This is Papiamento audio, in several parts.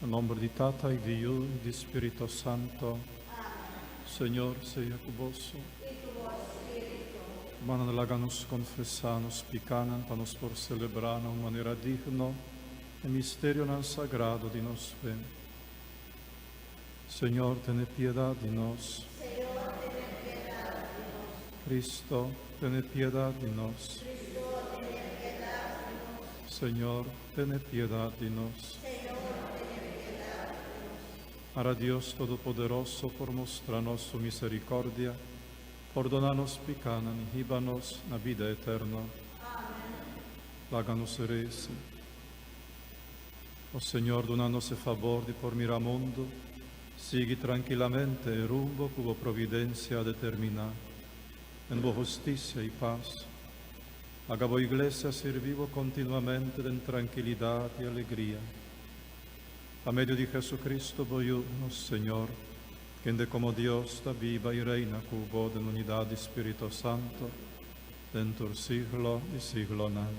Na nomber di Tata y di Yu y di Spirito Santo. Señor sea cu boso. Hermanonan, laga nos confesa nos picanan pa nos por celebra na un manera digno e misterionan sagrado di nos fe. Señor, tene piedad di nos. Cristo, tene piedad di nos. Señor, tene piedad di nos. Ara Dios Todopoderoso por mustra nos su misericordia, pordona nos picanan y hiba nos na bida eterno. Laga nos resa. O Señor, duna nos e fabor di por mira mundo, sigui trankilamente e rumbo cu bo providencia a determina, den bo husticia y paz. Laga bo Iglesia sirbi bo continuamente den trankilidad y alegria. Pa medio di Jesucristo bo Yu, nos Señor, kende como Dios ta biba y reina cu bo den unidad di Spirito Santo, den tur siglo di siglonan.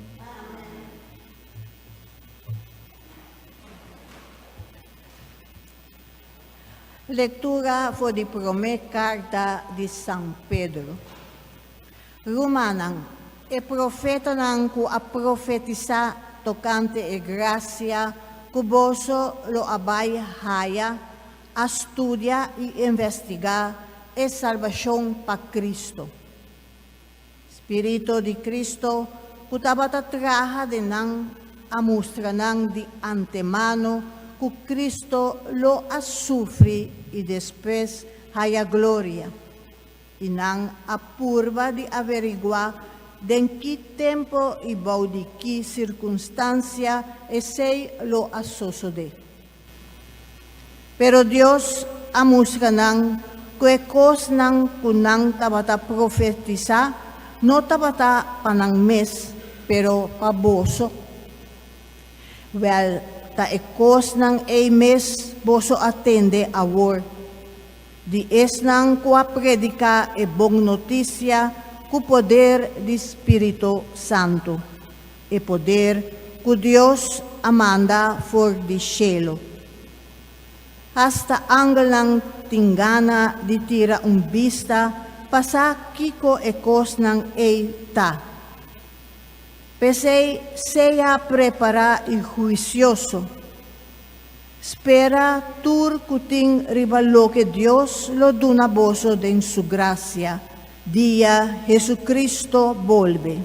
Lectura for di prome carta di San Pedro. Rumannan, e profetanan ku a profetisá tokante e grasia ku boso lo a bai haya, a studia i investigá e salbashon pa Kristu. Spiritu di Kristu ku tabata traha den nan a mustra nan di antemano ku Kristu lo a sufri i despues haya gloria. I nan a purba di averiguá den ki tempo i bou di ki sirkunstansia esei lo a sosodé. Pero Dios a mustra nan ku e kosnan ku nan tabata profetisá no tabata pa nan mes, pero pa boso. Wèl, ta e kosnan ei mes boso a tende awor. Di esnan ku a prediká e bon notisia ku poder di spiritu santu, e poder ku Dios a manda for di shelu. Asta angelnan tin gana di tira un bista pa sa kiko e kosnan ei ta. P'esei sea prepará i huisioso. Spera tur ku tin riba loke Dios lo duna boso den su grasia dia Jesucristo bolbe.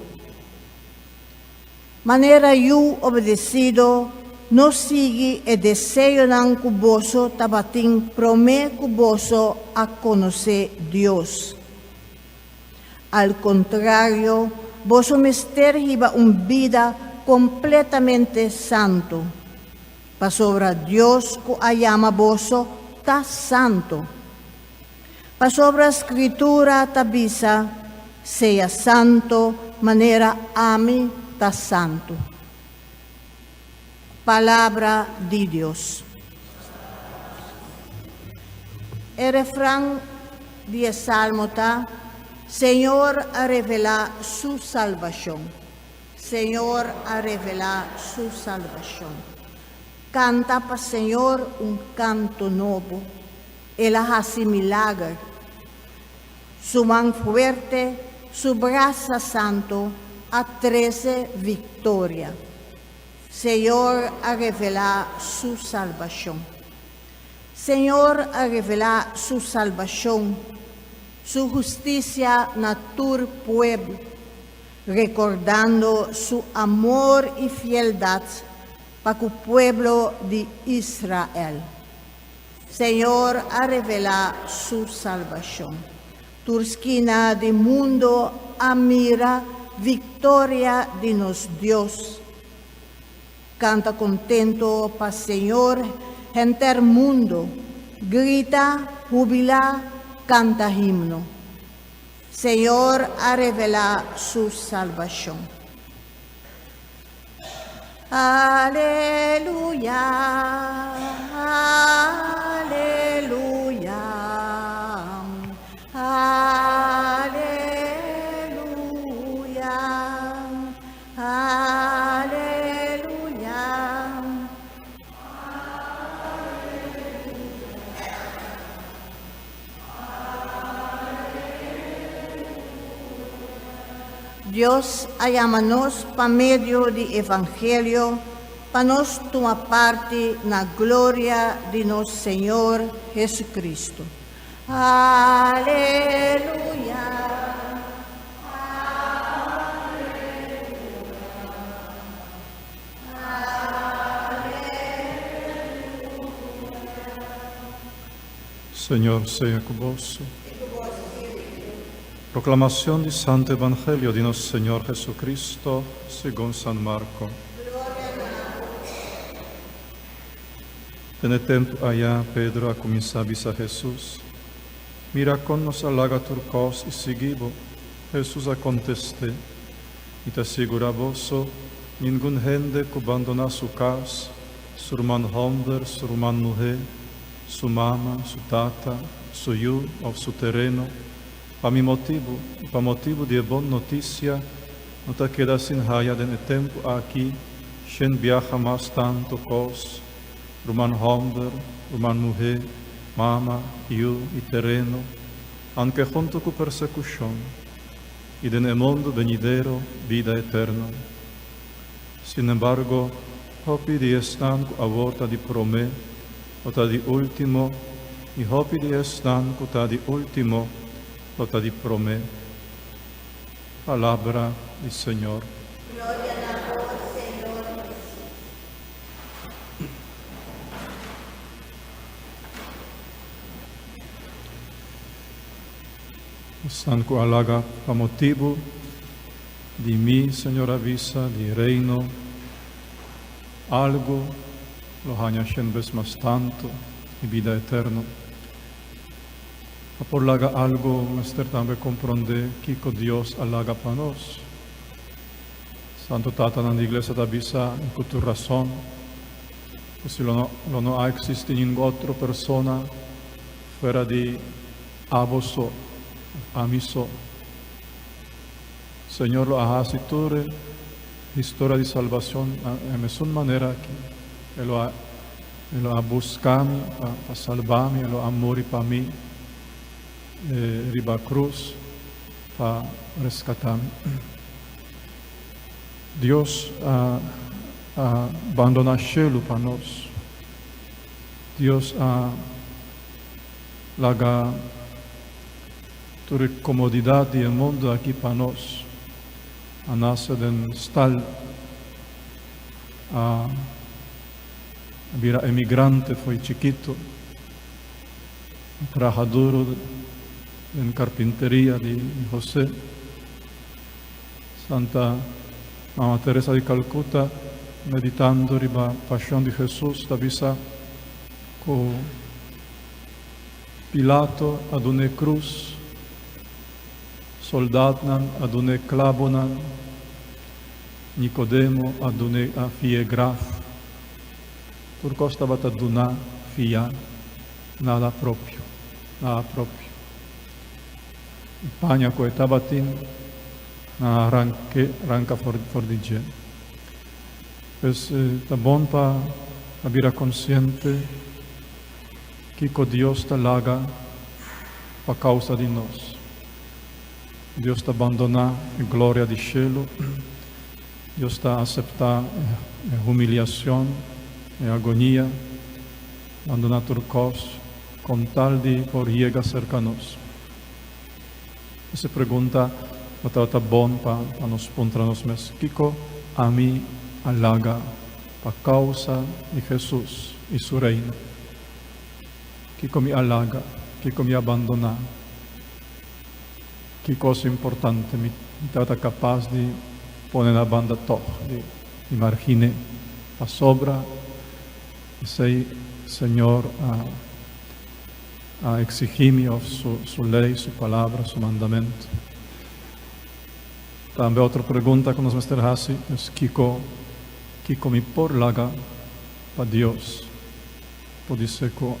Manera yu obedesido, no sigui e deseonan ku boso tabatin promé ku boso a konosé Dios. Al kontrario, boso mester hiba un bida kompletamente santu. Pasobra Dios ku a yama boso ta santu. Pasobra Skritura ta bisa, Sea santu manera ami ta santu. Palabra di Dios. E refran di e salmo ta, Señor a revelá su salbashon. Señor a revelá su salbashon. Kanta pa Señor un kanto nobo. El a hasi milager. Su man fuerte, su brasa santu a trese viktoria. Señor a revelá su salbashon. Señor a revelá su salbashon, su hustisia na tur pueblo. Rekordando su amor i fieldat pa ku pueblo di Israel, Señor a revelá su salbashon. Tur skina di mundo a mira viktoria di nos Dios. Kanta kontento pa Señor henter mundo, grita, hubilá, kanta himno. Señor a revelá su salbashon. Aleluya, aleluya, aleluya, aleluya. Dios a yama nos pa medio di Evangelio pa nos tuma parti na gloria di nos Señor Jesucristo. Aleluya! Señor sea ku boso. Proclamación di Santo Evangelio di nos Señor Jesucristo segun San Marco. Den e tempu aya Pedro a kuminsá bisa Hesus, Mira kon nos a laga tur kos i sigui bo. Hesus a kontest'é, Mi ta sigurá boso, ningun hende ku bandoná su kas, su ruman hòmber, su ruman muhé, su mama, su tata, su yu òf su tereno, pa mi motibu i pa motibu di e bon notisia, no ta keda sin haya den e tempu aki shen biaha mas tantu kos, ruman hòmber, ruman muhé, mama, yu i tereno, anke huntu ku persekushon, i den e mundu benidero bida eterno. Sinembargo, hopi di esnan ku awor ta di promé lo ta di último, i hopi di esnan ku ta di último lo ta di promé. Palabra di Señor. Gloria na bo, Señor Hesus. Esnan ku a laga pa motibu di mi, Señor a bisa, di Reino, algu lo haña shen bes mas tantu i bida eterno. Pa por laga algu mester tambe komprondé kiko Dios a laga pa nos. Santu Tatanan di Iglesia ta bisa ku tur rason ku si lo no lo no a eksistí ningun otro persona fuera di abo so, ami so. Señor lo a hasi tur e historia di salbacion na e mesun manera aki. E lo a E lo a busca mi pa pa salba mi, E lo a muri pa mi riba cruz pa rescata mi. Dios a a bandona shelu pa nos. Dios a laga tur e komodidat di e mundu aki pa nos. A nase den stal, a bira emigrante fo'i chikitu, a traha duru den karpinteria di José. Santa Mama Teresa di Calcuta, meditando riba Pashon di Hesus, ta bisa ku Pilato a dun'é krus, soldatnan a dun'é klabonan, Nikodemo a dun'é a fi'é graf. Tur kos tabata duná, fiá, nada propio, nada propio. E paña ku e tabatin, nan a rank'é, ranka for for di dje. Pues ta bon pa a bira konsiente. Kiko Dios ta laga pa kousa di nos? Dios ta bandoná e gloria di shelu? Dios ta aseptá e humiliashon, e agonia, bandoná tur kos kon tal di por yega serka nos? Ese pregunta lo tabata bon pa nos puntra nos mes, Kiko ami a laga pa kousa di Hesus i su Reino? Kiko mi a laga? Kiko mi a bandoná? Ki kos importante mi tabata kapas di pone na banda tòg, di marginé? Pasobra esei Señor a a eksigí mi òf su su lei, su palabra, su mandamentu. Tambe otro pregunta ku nos mester hasi es kiko kiko mi por laga pa Dios? Podisé ku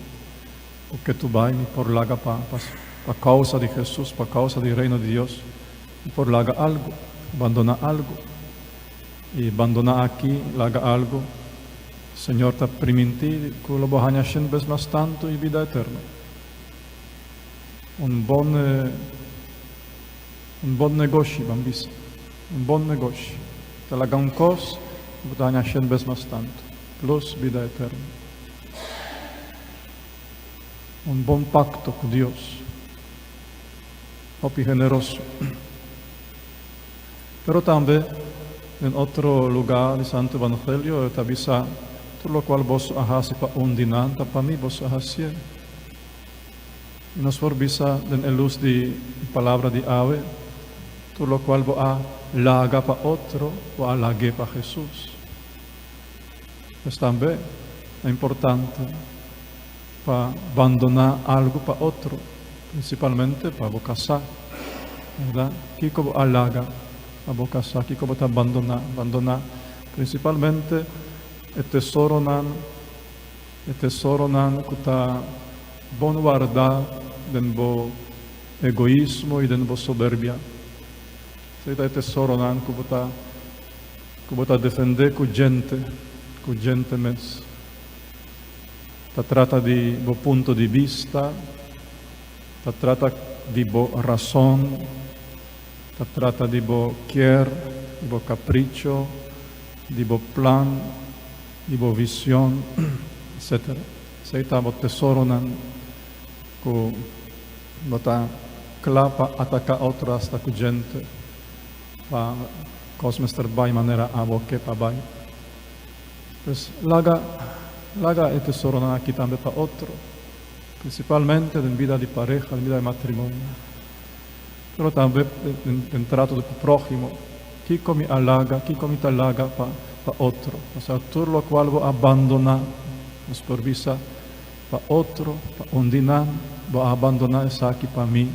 ku ke tu bai mi por laga pa pa pa kousa di Hesus, pa kousa di Reino di Dios, mi por laga algu, bandoná algu. I bandoná aki, laga algu, Señor ta primintí ku lo bo haña shen bes mas tantu i bida eterno. Un bon un bon negoshi, ban bisa. Un bon negoshi. Ta laga un kos, bo ta haña shen bes mas tantu, plus bida eterno. Un bon pakto ku Dios. Hopi generoso. Pero tambe den otro lugá di Santu Evangelio e ta bisa, Tur lokual boso a hasi pa un di nan, ta pa mi boso a hasié. I nos por bisa den e lus di palabra di awe, tur lokual bo a laga pa otro, bo a lag'é pa Hesus. Pues tambe ta importante pa bandoná algu pa otro, prinsipalmente pa bo kasá, bèrdat? Kiko bo a laga pa bo kasá? Kiko bo ta bandoná? Bandoná prinsipalmente e tesoronan, e tesoronan ku ta bon wardá den bo egoismo i den bo soberbia. Esei ta e tesoronan ku bo ta ku bo ta defendé ku djente, ku djente mes. Ta trata di bo punto di bista, ta trata di bo rason, ta trata di bo kier, di bo capricho, di bo plan, di bo vision, etc. Esei ta bo tesoronan cu bo ta cla pa ataca otro hasta cu djente pa cos mester bay manera abo ke pa bay. Pues laga laga e tesoronan aki tambe pa otro, principalmente den bida di pareha, den bida di matrimonio, pero tambe den den trato di ku próhimo. Kiko mi a laga, kiko mi ta laga pa pa otro? Osea tur lokual bo a bandoná, nos por bisa pa otro, pa un di nan, bo a bandoná esaki pa mi,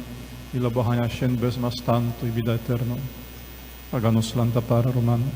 i lo bo haña shen bes mas tantu i bida eterno. Laga nos lanta para, rumannan.